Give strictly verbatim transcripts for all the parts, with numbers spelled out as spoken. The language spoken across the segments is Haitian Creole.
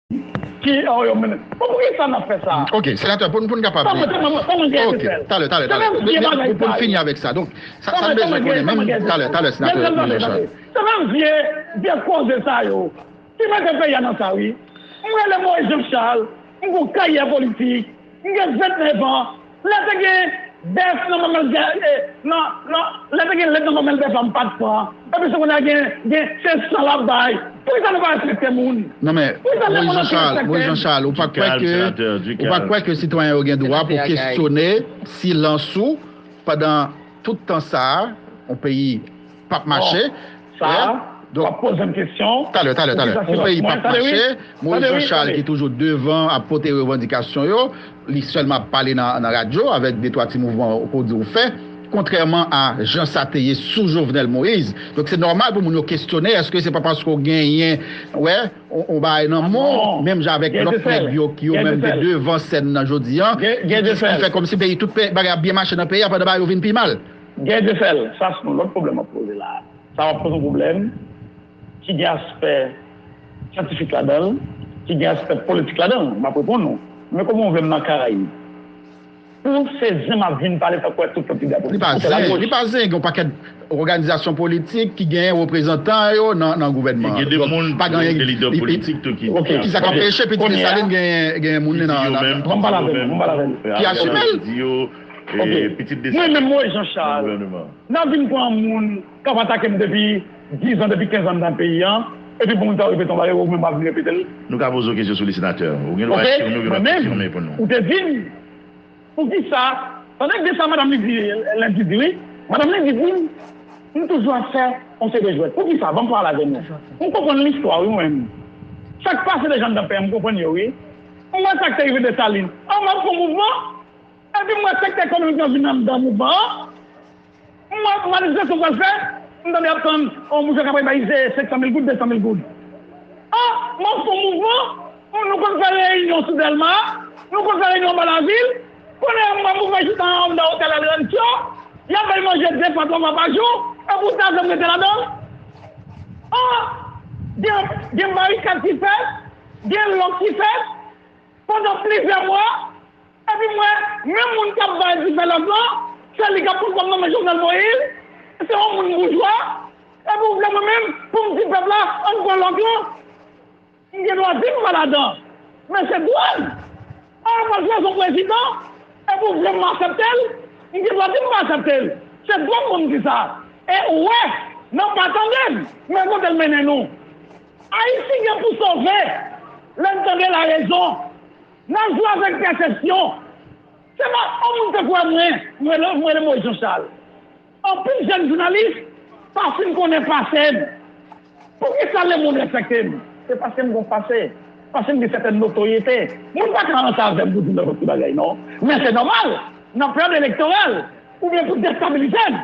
ki, oh, yo mennen. Bon, poukisa n ap fè sa? Ok, senatè, pou n, pou n kapab. Tanmen, tanmen, tanmen, gen Ok, Gisèle. Talè, talè, talè. Tanmen, gen bagay Pou, pou n sa fini yo. Avèk sa. Donk, sa, sa n Tanmen, bezwen tanmen, konnen, gen, menm, tanmen, gen talè, Gisèle. Talè, senatè Gisèle, Moïse Jean Charles. Tanmen, vye, vye koze sa yo. Ki mete peyi a nan sa, wi. M rele Moïse Jean Charles, m gon karyè politik, m gen vennèf an. Lè te gen bèf nan manmèl, eh, nan, nan, lè te gen lèt nan manmèl bèf la, m pa t pran. Epi se kounye a gen, gen, se san l ap bay. Poukisa nou pa respekte moun? Non, men, Poukisa lè Moïse moun Jean Charles, Moïse Jean Charles, ou pa Du kwè calme, ke, senatè, du ou pa calme. Kwè ke sitwayen yo gen dwa pou Senatè Akay. Kestyone silans ou pandan tout tan sa a, yon peyi p ap mache. Bon, sa, Wè? Donk, w ap poze m kesyon. Talè, talè, talè. Poukisa Yon silans peyi p mwen? Ap Tande, wi. Mache. Moïse Tande, wi, Jean Charles tande. Ki toujou devan ap pote revandikasyon yo, li sèlman ap pale nan, nan radyo avèk de twa ti mouvman ou di ou fè, kontrèman a jan sa te ye sou Jovenel Moïse. Donk, se nòmal pou moun yo kestyone, èske se pa paske w genyen, wè, on, on bagay nan men w, menm jan avèk lòt nèg yo ki yo menm te devan sèn nan jodi a, ki, ki fè kòmsi peyi, tout pe-, bagay ap byen mache nan peyi a, pandan bagay yo vin pi mal. Gen de fèl, sa se yon lòt pwoblèm ap poze la. Sa w ap poze yon pwoblèm ki gen aspè syantifik ladan l, ki gen aspè politik ladan l. M ap reponn ou. Men kòman w vle m nan Karayib? Pou se zen m ap vin pale tankou tout lòt lidè politik. Li pa zen, li pa zen, gen yon pakèt òganizasyon politik ki gen reprezantan yo nan, nan gouvènman. Gen de moun, gen de lidè politik tou ki ki sa k anpeche Pitit Desalin gen, gen moun nan, nan, nan, Ban m pale avè nou, ban m pale avè nou. Ki asime l. Di yo, Ok. E, pitit de Mwen menm, Moïse Jean Charles, nan gouvènman. N ap vin pran moun k ap atake m depi diz an, depi kenz an nan peyi a, epi pou moun sa yo repete yon bagay, ou menm w ap vin repete l. Nou ka poze w kesyon sou li, senatè. Ou gen dwa Ok, konfime, ou gen dwa mwen menm, konfime pou nou. Ou te di m, poukisa, tande byen sa madanm li di, Lindy di, wi. Madanm Lindy di m, m toujou ap fè yon seri de jwèt. Poukisa? Ban m pale avè nou. M konprann listwa, wi, mwen menm. Sa k pase deja anndan peyi a, m konprann yo, wi. M wè sa k te rive Desalin. An, m ap fè yon mouvman. Epi m wè sektè ekonomik lan vin anndan mouvman an. M wè manifestasyon pral fèt. M tande y ap tann yon moun k ap bay se senk san mil goud, de san mil goud. An, m ap fè yon mouvman. Nou konn fè reyinyon sou Dèlma. Nou konn fè reyinyon anba lavil. Kounye a m wè mouvman chita anndan otèl El Rancho. Y ap bay manje de fwa, twa fwa pa jou. Epi w ta janm rete ladan l. An, gen, gen barikad ki fèt. Gen lòk ki fèt. Pandan plizyè mwa, epi m wè, menm moun k ap bay dife lòk lan, se li k ap pran kòb nan men Jovenel Moïse, se yon moun boujwa, epi w vle mwen menm, pou m di pèp la, ann pran lòk lan, m gen dwa di m pa ladan, men se dwa m, an, m ap chwazi yon prezidan, epi w vle m aksepte l, m gen dwa di m pa aksepte l, se dwa m pou m di sa, e ou wè, nan pa tande m, men kote l mennen nou, Ayiti gen pou sove, lè n tande larezon. N ap jwe avèk pèsepsyon. Se pa yon moun tankou mwen, mwen rele, mwen rele Moïse Jean Charles. Anpil jèn jounalis pa fin konnen pase m. Poukisa lemonn respekte m? Se paske m gon pase. Paske m gen sètèn notoryete. Moun pa ka ranse avè m pou di m nenpòt ki bagay, non. Men se nòmal, nan peryòd elektoral, oubyen pou destabilize m.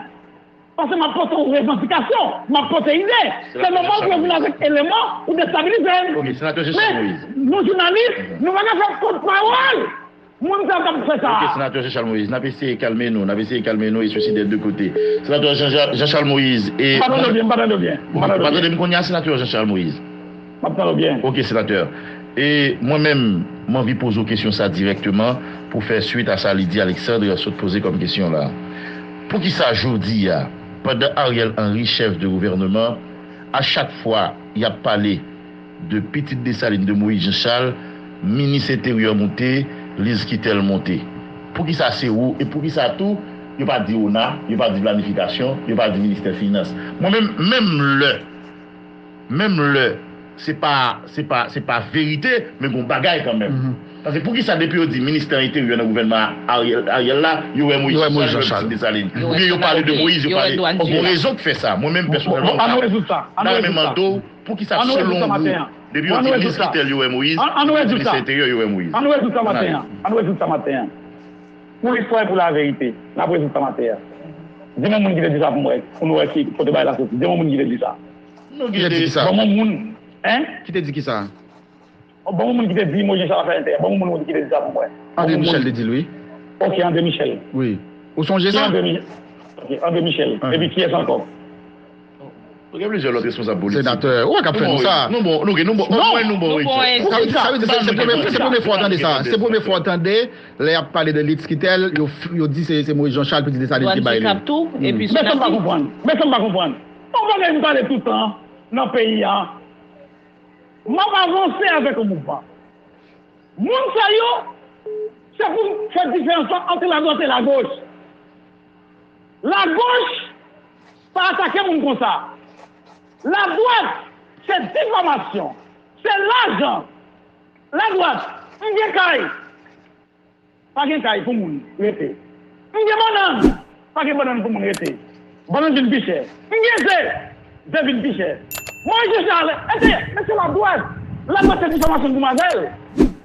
Paske m ap pote yon revandikasyon, m ap pote ide. Se nòmal pou yo vin avèk eleman pou destabilize m. Ok, senatè Jean Charles Moïse. Men, nou jounalis, nou pa ka fè pòtpawòl moun sa k ap fè sa. Ok, senatè Jean Charles Moïse, n ap eseye kalme nou, n ap eseye kalme nou e swisidè de kote. Senatè Jean, Jean, Jean Charles Moïse, e. M pa tande w byen, m pa tande w byen. M pa tande w byen. Ou pa tande m kounye a, senatè Jean Charles Moïse? M ap tande w byen. Ok, senatè. E mwen menm, m anvi poze w kesyon sa dirèkteman pou fè swit a sa Lydie Alexandre sot poze kòm kesyon la. Poukisa jodi a, pandan Ariel Henry chèf de gouvènman, a chak fwa y ap pale de Pitit Desalin, de Moïse Jean Charles, minis enteryè moute, Lise Quitel monte? Poukisa se ou, e poukisa tou yo pa di ona, yo pa di planifikasyon, yo pa di ministè finans? Mwen menm, menm lè Menm lè se pa, se pa, se pa verite, men gon bagay kanmenm. Paske poukisa depi yo di ministè enteryè nan gouvènman Ariel, Ariel la, yo wè Moïse Jean Charles, yo wè Pitit Desalin? Oubyen yo pale de Moïse, yo pale. Gon rezon k fè sa. Mwen menm pèsonèlman, m ta renmen mande w, poukisa selon ou, depi yo di Lise Quitel, yo wè Moïse, yo di ministè enteryè, yo wè Moïse? Ann rezoud sa maten an. Ann rezoud sa maten an. Pou listwa e pou laverite, n ap rezoud sa maten an. Di m yon moun ki te di sa pou m wè, pou nou wè ki kote bagay la soti. Di m yon moun ki te di sa. Ki te di kisa? Ban m yon moun, en? Ki te di kisa? Ban m yon moun ki te di Moïse Jean Charles ap fè enteryè. Ban m yon moun ki te di sa pou m wè. André Michel te di l, wi. Ok, André Michel. Wi. Ou sonje sa? André Mi-, ok, André Michel. Epi kiyès ankò? Nou gen plizyè lòt responsab politik. Senatè, ou pa ka fè nou sa. Nou bon, nou gen, nou bon, Non, omwen nou bon nou bon rete. rete. Sa vle di, sa vle di, se premye, se premye fwa w tande sa. Se premye fwa w tande lè y ap pale de Lit Skitel, yo, f- yo di se, se Moïse Jean Charles, pitit Desalin ki bay li. Tou, epi Men sa m pa konprann. Men sa m pa konprann. Yon bagay m pale tout tan nan peyi a. M ap avanse avèk yon mouvman. Moun sa yo, se pou fè diferans lan ant ladwat e lagoch. Lagoch pa atake moun konsa. Ladwat, se difamasyon, se lajan. Ladwat, m gen kay. Pa gen kay pou moun rete. M gen bannann. Pa gen bannann pou moun rete. Bannann vin pi chè. M gen ze. Ze vin pi chè. Mwen je jale. Ete, mesye ladwat. Ladwat se difamasyon pou m avè l.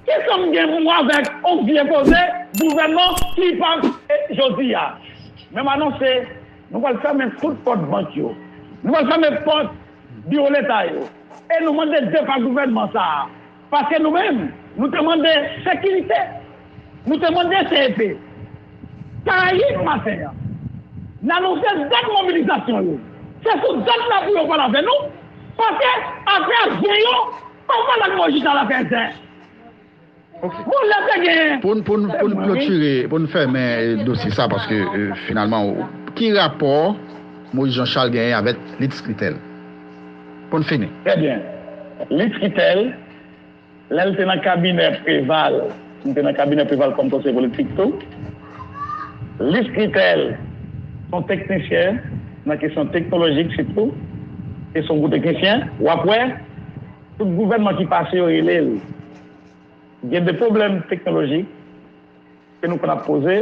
Kisa m gen pou m avèk yon vye koze gouvènman ki pa e jodi a? Men m anonse, nou pral fèmen tout pòt bank yo. Nou pral fèmen pòt biwo leta yo. E nou mande depa gouvènman sa a. Paske nou menm, nou te mande sekirite. Nou te mande C E P. Karayib maten an, n anonse dat mobilizasyon yo. Se sou dat la pou yo pale avè nou. Paske afè zen yo, pa pale ak mwen jis a afè zen. Bon, lè te gen. Pou n, pou n, pou n klotire, pou n fèmen dosye sa, paske finalman, ki rapò Moïse Jean Charles genyen avèk Lit Skitel? Pou n fini. Trè byen. Lit Skitel, lè l te nan kabinè Preval, m te nan kabinè Preval kòm konseye politik tou. Lit Skitel, se yon teknisyen nan kesyon teknolojik sitou, e se yon gwo teknisyen. W ap wè, tout gouvènman ki pase yo rele l. Gen de pwoblèm teknolojik ke nou konn ap poze.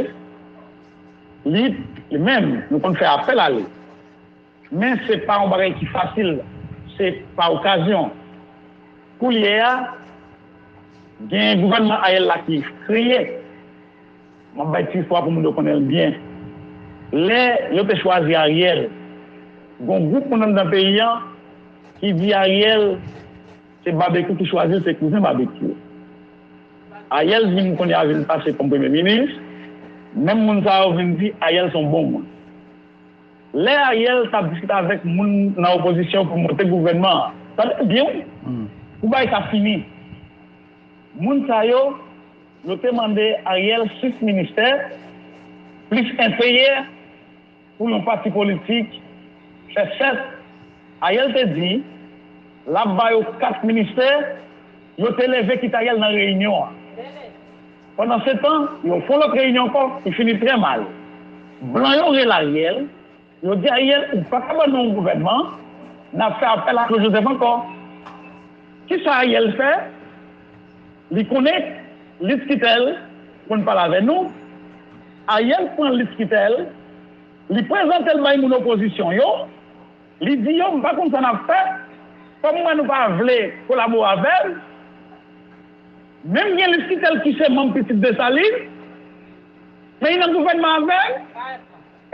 Li, li menm, nou konn fè apèl a li. Men se pa yon bagay ki fasil, se pa okazyon. Koulye a, gen gouvènman Ariel la ki kreye. M ap bay ti istwa pou moun yo konnen l byen. Lè yo te chwazi Ariel, gen yon gwoup moun anndan peyi an ki di Ariel se Babekyou ki chwazi l, se kouzen Babekyou. Ariel vin kounye a vin pase kòm premye minis, menm moun sa yo vin di Ariel se yon bon moun. Lè Ariel t ap diskite avèk moun nan opozisyon pou monte gouvènman an, tande byen wi, pou bagay sa fini. Moun sa yo, yo te mande Ariel sis ministè, plis en peye pou yon pati politik fè sèt. Ariel te di l ap ba yo kat ministè, yo te leve kite Ariel nan reyinyon an. Pandansetan, yo fè yon lòt reyinyon ankò ki fini trè mal. Blan yo rele Ariel, yo di Ariel, ou pa ka ban nou yon gouvènman, n ap fè apèl a Claude Joseph ankò. Kisa Ariel fè? Li konnen Lit Skitel konn pale avè nou. Ariel pran Lit Skitel, li prezante l bay moun opozisyon yo. Li di yo, m pa konn sa n ap fè. Kòm m wè nou pa vle kolabore avè m, menm gen Lit Skitel ki se manm Pitit Desalin, men li nan gouvènman avè m.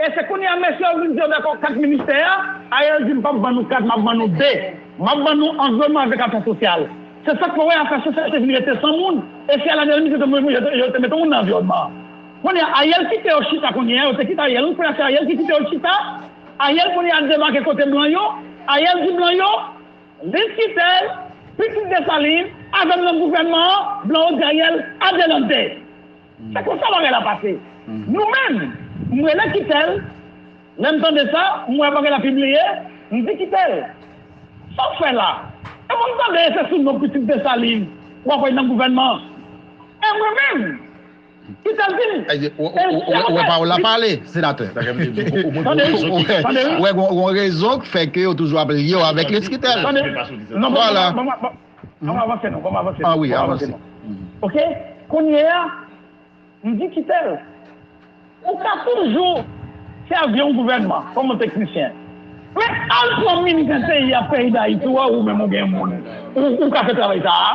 E se kounye a mesye yo vin di yo dakò kat ministè a, Ariel di m p ap ban nou kat, m ap ban nou de. M ap ban nou anviwònman avèk afè sosyal. Se sa k fè w wè afè sosyal te vin rete san moun. E se a la dènye minit yo te, yo te, yo te mete moun nan anviwònman an. Kounye a, Ariel kite yo chita kounye a, yo te kite Ariel wi, kounye a se Ariel ki kite yo chita. Ariel kounye a debake kote blan yo. Ariel di blan yo, Lit Skitel, Pitit Desalin, avè m nan gouvènman an, blan yo di Ariel, adelante. Se konsa bagay la pase. Nou menm, m rele Skitel, lè m tande sa, m wè bagay la pibliye, m di Skitel, sa w fè la? E mwen m tande se sou non Pitit Desalin w ap al nan gouvènman an. E mwen menm, Skitel di m, Ou wè pawòl la pale, senatè. Tande wi, tande wi. Ou wè gon rezon k fè ke yo toujou ap lye w avèk Lit Skitel. Tande, non, Vwala. Ban m avanse non, ban m avanse non. Ah wi, Ban m avanse. Avanse non. Oke? Kounye a, m di Skitel, ou ka toujou sèvi yon gouvènman kòm yon teknisyen. Men al pran minis enteryè peyi Dayiti, ou wè ou menm ou gen moun. Ou, ou ka fè travay sa a?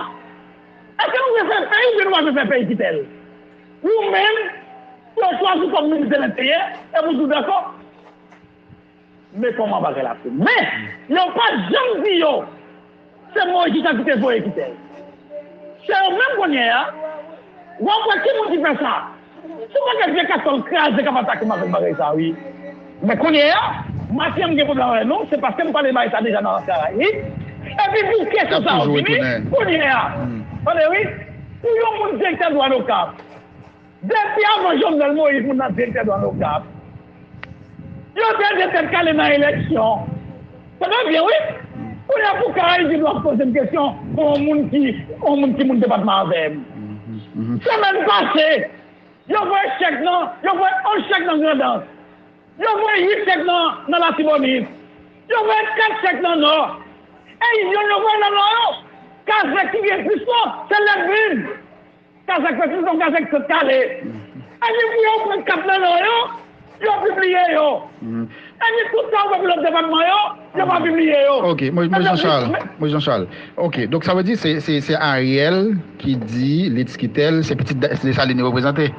Èske nou vle fè peyi oubyen nou pa vle fè peyi Skitel? Ou menm, yo chwazi kòm minis de lenteryè, epi w di w dakò? Men kòman bagay la fèt. Men, yo pa t janm di yo, se Moïse Jean Charles ki te voye Skitel. Se yo menm kounye a, w ap wè ki moun ki fè sa. Se yon pakèt vye katòl kraze k ap atake m avèk bagay sa, wi. Men kounye a, Maten an m gen pwoblèm avè nou, se paske m pale bay sa deja nan Karayib. Epi pou kesyon sa yo vini, kounye a. Tande wi, pou yon moun direktè dwàn Okap, depi avan Jovenel Moïse moun nan direktè dwàn Okap, yo te de tèt kale nan eleksyon. Tande byen wi. Kounye a pou Karayib di nou ap poze m kesyon pou yon moun ki, yon moun ki moun depatman avè m. Semèn pase, yo voye chèk nan, yo voye onz chèk nan Grandans. Yo voye uit chèk nan, nan Latibonit. Yo voye kat chèk nan Nò. E yo, yo voye nan Nò yo. Kazèk ki gen plis non, se Lèdvin. Kazèk Pètison, Kazèk Sent Kale. Epi pou yo pran kat nan Nò yo, yo pibliye yo. Epi tout sa yo fè pou lòt depatman yo, yo pa pibliye yo. Ok, Moïse Jean Charles. Moïse Jean Charles. Ok, donk sa vle di se, se, se Ariel ki di Litskitèl se pitit Desalin li reprezante.